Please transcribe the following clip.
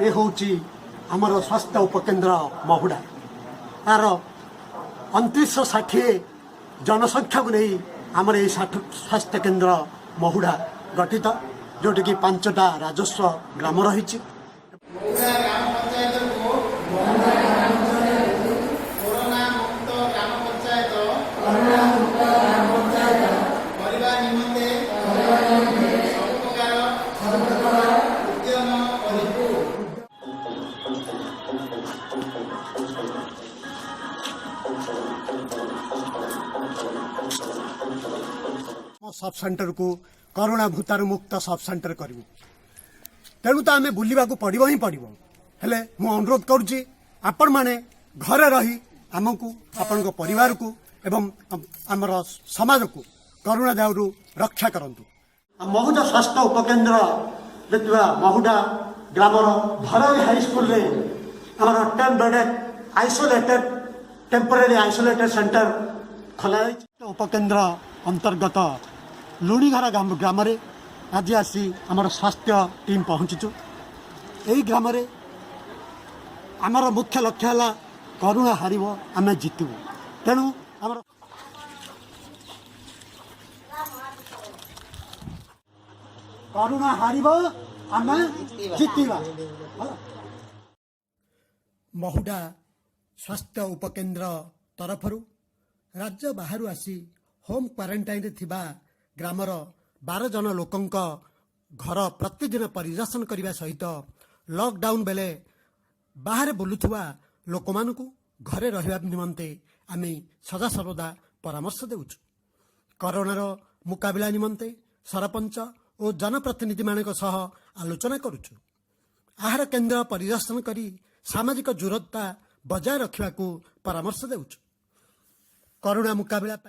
ଏ ହେଉଛି ଆମର ସ୍ୱାସ୍ଥ୍ୟ ଉପକେନ୍ଦ୍ର ମହୁଡ଼ା। ତାର 2960 ଜନସଂଖ୍ୟାକୁ ନେଇ ଆମର ଏହି ସ୍ୱାସ୍ଥ୍ୟ କେନ୍ଦ୍ର ମହୁଡ଼ା ଗଠିତ, ଯେଉଁଠିକି ପାଞ୍ଚଟା ରାଜସ୍ୱ ଗ୍ରାମ ରହିଛି। ମହୁଡ଼ା ଗ୍ରାମ ପଞ୍ଚାୟତକୁ କରୋନା ମୁକ୍ତ ଗ୍ରାମ ପଞ୍ଚାୟତ କରିବା ନିମନ୍ତେ ସବୁ ପ୍ରକାର ଉଦ୍ୟମ କରିବୁ। ଆମ ସବ୍ ସେଣ୍ଟରକୁ କରୋନା ଭୂତାଣୁ ମୁକ୍ତ ସବ୍ ସେଣ୍ଟର କରିବୁ। ତେଣୁ ତ ଆମେ ବୁଲିବାକୁ ପଡ଼ିବ ହିଁ ପଡ଼ିବ। ହେଲେ ମୁଁ ଅନୁରୋଧ କରୁଛି, ଆପଣମାନେ ଘରେ ରହି ଆମକୁ, ଆପଣଙ୍କ ପରିବାରକୁ ଏବଂ ଆମର ସମାଜକୁ କରୋନା ଦାଉରୁ ରକ୍ଷା କରନ୍ତୁ। ମହୁଡ଼ା ସ୍ୱାସ୍ଥ୍ୟ ଉପକେନ୍ଦ୍ରରେ ଥିବା ମହୁଡ଼ା ଗ୍ରାମର ଘରୋଇ ହାଇସ୍କୁଲରେ ଆମର 10 bedded isolated, temporary isolated center ଖୋଲାଯାଇଛି। ଉପକେନ୍ଦ୍ର ଅନ୍ତର୍ଗତ ଲୁଣିଘର ଗ୍ରାମରେ ଆଜି ଆସି ଆମର ସ୍ୱାସ୍ଥ୍ୟ ଟିମ୍ ପହଞ୍ଚିଛୁ। ଏହି ଗ୍ରାମରେ ଆମର ମୁଖ୍ୟ ଲକ୍ଷ୍ୟ ହେଲା କରୋନା ହାରିବ, ଆମେ ଜିତିବୁ। ତେଣୁ ଆମର କରୋନା ହାରିବ, ଆମେ ଜିତିବା, ହେଲା। ମହୁଡ଼ା ସ୍ୱାସ୍ଥ୍ୟ ଉପକେନ୍ଦ୍ର ତରଫରୁ ରାଜ୍ୟ ବାହାରୁ ଆସି ହୋମ୍ କ୍ୱାରେଣ୍ଟାଇନରେ ଥିବା ଗ୍ରାମର 12 ଜଣ ଲୋକଙ୍କ ଘର ପ୍ରତିଦିନ ପରିଦର୍ଶନ କରିବା ସହିତ ଲକଡାଉନ୍ ବେଳେ ବାହାରେ ବୁଲୁଥିବା ଲୋକମାନଙ୍କୁ ଘରେ ରହିବା ନିମନ୍ତେ ଆମେ ସଦାସର୍ବଦା ପରାମର୍ଶ ଦେଉଛୁ। କରୋନାର ମୁକାବିଲା ନିମନ୍ତେ ସରପଞ୍ଚ ଓ ଜନପ୍ରତିନିଧିମାନଙ୍କ ସହ ଆଲୋଚନା କରୁଛୁ। ଆହାର କେନ୍ଦ୍ର ପରିଦର୍ଶନ କରି ସାମାଜିକ ଦୂରତା ବଜାୟ ରଖିବାକୁ ପରାମର୍ଶ ଦେଉଛୁ। କରୋନା ମୁକାବିଲା ପାଇଁ